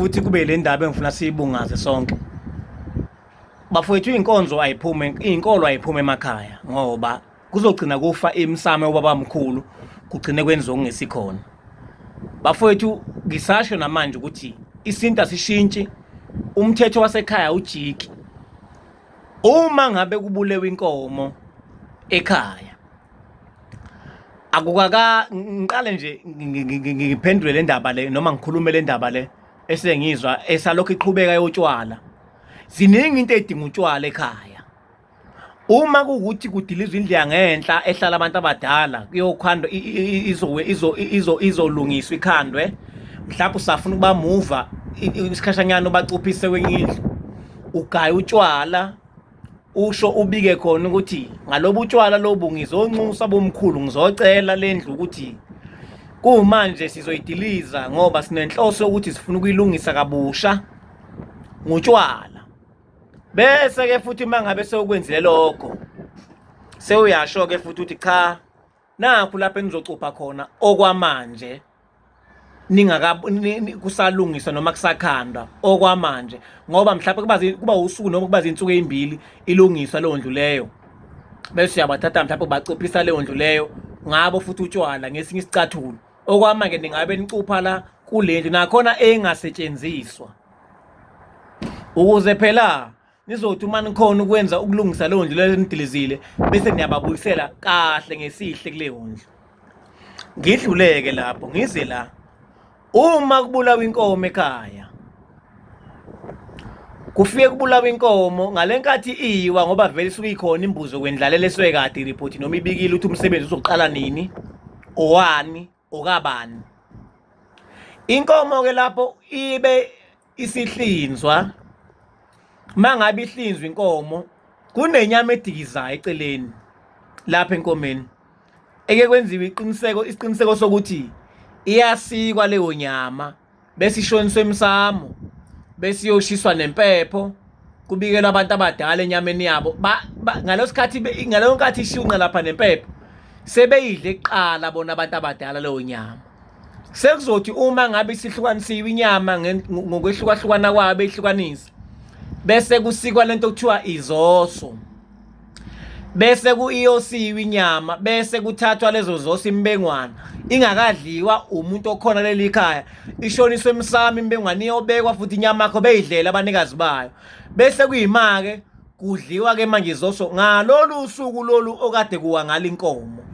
Futhi kube le ndaba engifuna siyibungaze sonke. Bafowethu, iy'nkonzo ayiphume, iy'nkolo ayiphume emakhaya ngoba kuzogcina kufa imisamo yobabamkhulu, kugcine kwenziwa okungesikhona. Bafowethu, ngisasho namanje ukuthi isintu asishintshi, umthetho wasekhaya awujiki. Uma ngabe kubulewe inkomo ekhaya, akukaka ngiqale nje ngiphendule le ndaba le noma ngikhulume le ndaba le esengizwa esalokhu iqhubeka yotshwala. Ziningi into ey'dinga utshwala ekhaya. Uma kuwukuthi kudilizwa indlu yangenhla ehlala abantu abadala kuyokhandwa izolungiswa ikhandwe, mhlawumbe usafuna ukuba muva isikhashanyana ubacuphise kwenye indlu, ugaye utshwala, usho ubike khona ukuthi ngalobu utshwala lobu ngizonxusa bomkhulu, ngizocela le ndlu ukuthi kumanje sizoyidiliza ngoba sinenhloso yokuthi sifuna ukuyilungisa kabusha ngotshwala. Bese-ke futhi uma ngabe sewukwenzile lokho, sewuyasho-ke futhi ukuthi cha, nakhu lapho enizocupha khona okwamanje ningaka kusalungiswa noma kusakhandwa okwamanje, ngoba mhlawumbe kuba kuba usuku noma kuba izinsuku ezimbili ilungiswa leyo ndlu leyo, bese uyabathatha mhlawumbe bacuphisa leyo ndlu leyo ngabo futhi utshwala ngesinye isicathulo. Okwamanje ningabe nicupha la kule ndlu nakhona engasetshenziswa, ukuze phela nizothi uma nikhona ukwenza ukulungisa leyo ndlu leyo enidilizile, bese niyababuyisela kahle ngesihle kuleyo ndlu. Ngidluleke lapho ngize la, uma kubulawa inkomo ekhaya, kufike kubulawa inkomo ngale nkathi iwa, ngoba vele isuke ikhona imbuzi yokwendlalela esuke kade iriphothi noma ibikile ukuthi umsebenzi uzoqala nini, owani, okabani. Inkomo-ke lapho ibe isihlinzwa, uma ngabe ihlinzwa inkomo kunenyama edikizayo eceleni lapha enkomeni, eke kwenziwe iqiniseko isiqiniseko sokuthi iyasikwa leyo nyama bese ishoniswa emsamo, bese iyoshiswa nempepho, kubikelwa abantu abadala enyameni yabo. Ngaleso sikhathi, ngaleyo nkathi ishunqa lapha nempepho, sebeyidle kuqala bona abantu abadala leyo nyama. Sekuzothi uma ngabe isihlukanisiwe inyama ngokwehlukahlukana kwayo, beyihlukanise, bese kusikwa lento okuthiwa izoso, bese ku-iyosiwe inyama, bese kuthathwa lezo zoso, imbengwana ingakadliwa umuntu okhona leli khaya, ishoniswe emsamo imbengwana, iyobekwa futhi inyama yakho beyidlela abanikazi bayo, bese kuyima-ke kudliwa-ke manje izoso ngalolu suku lolu okade kuwa ngalo inkomo.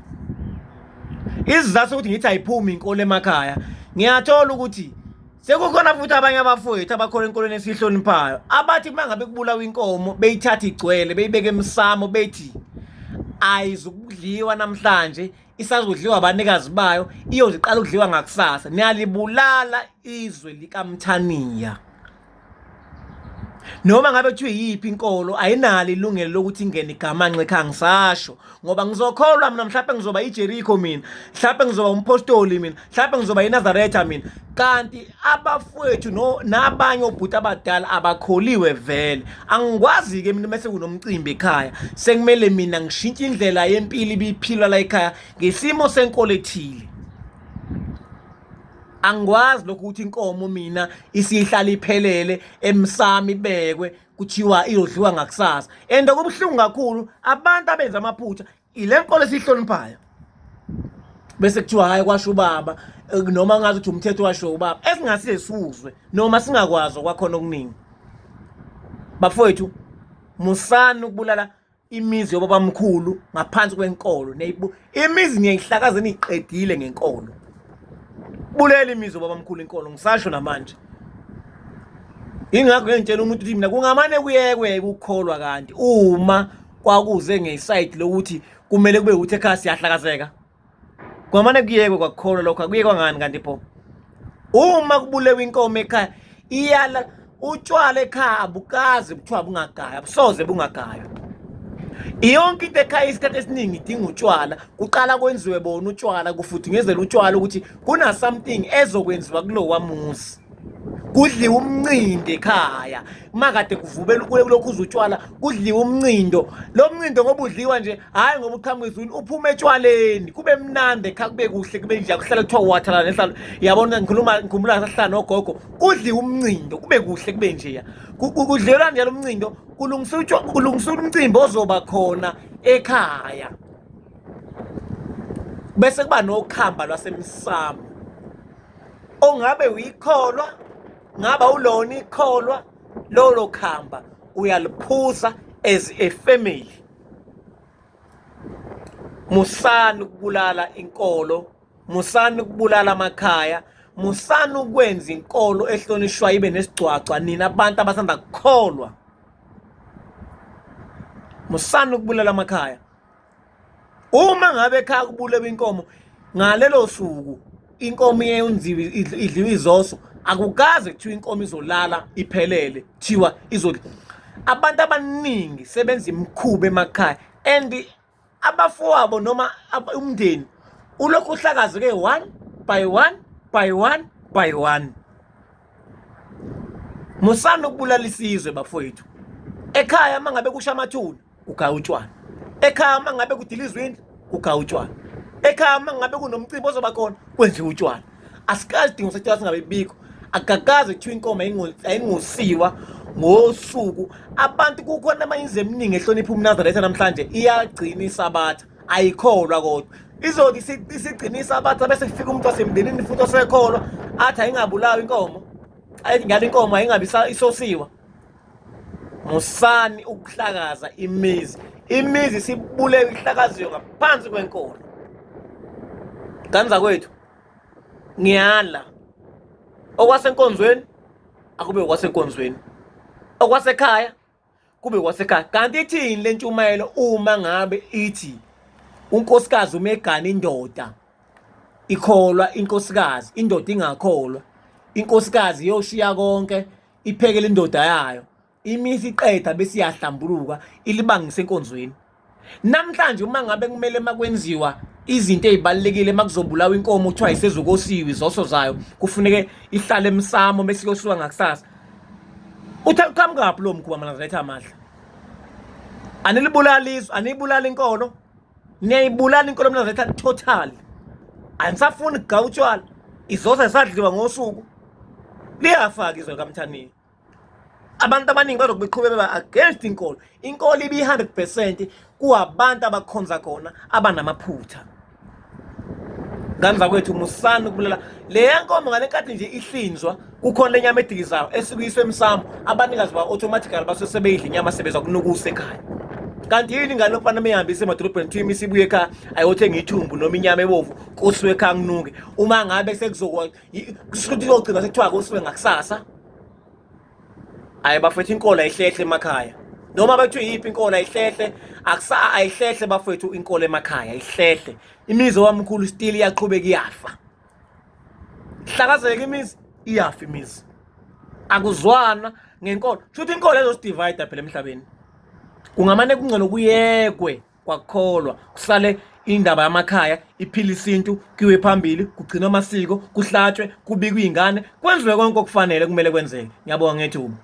Isizathu sokuthi ngithi ayiphumi inkolo emakhaya, ngiyathola ukuthi sekukhona futhi abanye abafowethu abakholwa enkolweni esiyihloniphayo abathi uma ngabe kubulawa inkomo beyithatha igcwele beyibeke emsamo, bethi ayizukudliwa namhlanje, isazodliwa abanikazi bayo, iyoze iqala ukudliwa ngakusasa. Niyalibulala izwe likaMthaniya. Noma ngabe kuthiwa iyiphi inkolo, ayinalo ilungelo lokuthi ingene igamanxe ekhaya. Ngisasho ngoba ngizokholwa mina, mhlawumbe ngizoba iJericho mina, mhlawumbe ngizoba umpostoli mina, mhlawumbe ngizoba iNazaretha mina, kanti abafowethu no nabanye obhuti abadala abakholiwe vele. Angikwazi-ke mina mese kunomcimbi ekhaya sekumele mina ngishintshe indlela yempilo ibiphilwa la ekhaya ngesimo senkolo ethile. Angikwazi lokhu ukuthi inkomo mina isihlala iphelele emsamo ibekwe kuthiwa iyodliwa ngakusasa. And okubuhlungu kakhulu, abantu abenza amaphutha ile nkolo esiyihloniphayo, bese kuthiwa hhayi kwasho ubaba, noma ngazi ukuthi umthetho washo ubaba, esingase siwuzwe noma singakwazi okwakhona okuningi. Bafowethu, musani ukubulala imizi yobabamkhulu ngaphansi kwenkolo. Imizi niyayihlakaza niyiqedile ngenkolo. Bulela imizi yobabamkhulu inkolo, ngisasho namanje. Ingakho ngengitshela umuntu ukuthi mina kungamane kuyekwe ukukholwa, kanti uma kwakuze ngesayidi lokuthi kumele kube ukuthi ekhaya siyahlakazeka, kungamane kuyekwe kwakukholwa lokho. Akuyekwa ngani kanti pho? Uma kubulewa inkomo ekhaya, iyala utshwala ekhaya abukaze kuthiwa bungagaywa, busoze bungagaywa. Yonke into ekhaya isikhathi esiningi idinga utshwala. Kuqala kwenziwe bona utshwala, kufudunyezela utshwala ukuthi kuna something ezokwenziwa kulowa muzi. Kudliwa umncindo ekhaya uma kade kuvubela kulokhu utshwala, kudliwa umncindo. Lo mncindo ngoba udliwa nje, hhayi ngoba uqhamuka ezulwini, uphuma etshwaleni, kube mnandi ekhaya, kube kuhle, kube nje kuhlale kuthiwa wathalala nehlalo. Yabona, ngikhuluma ngikhumbula sahlala nogogo, kudliwa umncindo kube kuhle kube njeya. Kudliwa njalo umncindo, kulungiswa kulungiswa umcimbi ozoba khona ekhaya. Bese kuba nokhamba lwasemsamo. Ongabe uyikholwa, ngaba ulona ikholwa, lolo khamba uyaliphuza as a family. Musani ukubulala inkolo, musani ukubulala amakhaya, musani ukwenza inkolo ehlonishwayo ibe nesigcwagcwa nina abantu abasanda kukholwa. Musani ukubulala amakhaya. Uma ngabe ekhaya kubulewe inkomo ngalelo suku inkomo iyenziwe idliwa izoso, akukaze kuthiwa inkomo izolala iphelele, kuthiwa izodla. Abantu abaningi sebenza imikhuba emakhaya and abafowabo noma umndeni ulokhu uhlakazeke one by one by one by one. Musani ukubulala isizwe bafowethu. Ekhaya uma ngabe kusha amathuna kugaya utshwala. Ekhaya uma ngabe kudilizwa indlu kugaya utshwala. Ekhaya uma ngabe kunomcimbi ozoba khona kwenziwa utshwala. Asikazi idingo setshwala singabe bikho. Akukakaze kuthiwa inkomo ayingosiwa ngosuku. Abantu kukhona amayizi eminingi ehlonipha umNazaretha namhlanje iyagcina isabatha ayikholwa kodwa izothi isigcina isabatha bese kufika umuntu wasemndenini futhi osekholwa athi ayingabulawa inkomo, ayithi ngale inkomo ayingabi isosiwa. Musani ukuhlakaza imizi, imizi sibulewe ihlakaziwe ngaphansi kwenkolo. Ngane zakwethu, ngiyala okwasenkonzweni akube okwasenkonzweni, okwasekhaya kube kwasekhaya. Kanti ithini le ntshumayelo uma ngabe ithi unkosikazi uma egana indoda ikholwa inkosikazi, indoda ingakholwa, inkosikazi iyoshiya konke iphekele indoda yayo, imisi iqeda bese iyahlambuluka ilibangise enkonzweni. Namhlanje uma ngabe kumele makwenziwa izinto ezibalulekile, makuzobulawa inkomo kuthiwa isezokosiwa izoso zayo, kufuneke ihlale emsamo bese iyosiwa ngakusasa. Uthi uqhamukaphi lo mkhuba maNazaretha amahle? Anilibulali izwe, aniyibulali inkolo, niyayibulala inkolo maNazaretha total. Anisafuni kugaya utshwala, izoso zisadliwa ngosuku. Liyafaka izwe likaMthaniya. Abantu abaningi bazobe beqhubeka beba against inkolo. Inkolo ibi-100% kuwabantu abakhonza khona abanamaphutha. Ngane zakwethu, musani ukubulala leya nkomo ngale nkathi nje ihlinzwa, kukhona le nyama edikizayo esukuyiswe emsamo, abanikazi ba-automatically basuke sebeyidla inyama sebezwa kunukusa ekhaya. Kanti yini ingane yomfana uma ihambise emadolobheni kuthiwa imisi ibuye ekhaya ayothenga ithumbu noma inyama ebovu kusuke ekhaya kunuke? Uma ngabe sekuzokwa kusho ukuthi kuyogcina sekuthiwa kusuke ngakusasa. Hayi bafethu, inkolo ayihlehle emakhaya. Noma bethu yiphi inkolo ayihlehle, akusa ayihlehle bafethu inkolo emakhaya ayihlehle. Imizi wamkhulu still iyaqhubeka iyafa. Hlakazeka imizi, iyafa imizi. Akuzwana ngenkolo. Shuthi inkolo ezosidivide phela emhlabeni. Kungamane kungcono kuyekwe kwakukholwa, kusale indaba yamakhaya iphile isintu, kuyiwe phambili, kugcinwe amasiko, kuhlatshwe, kubikwe iy'ngane, kwenziwe konke okufanele kumele kwenzeke. Ngiyabonga ngethuba.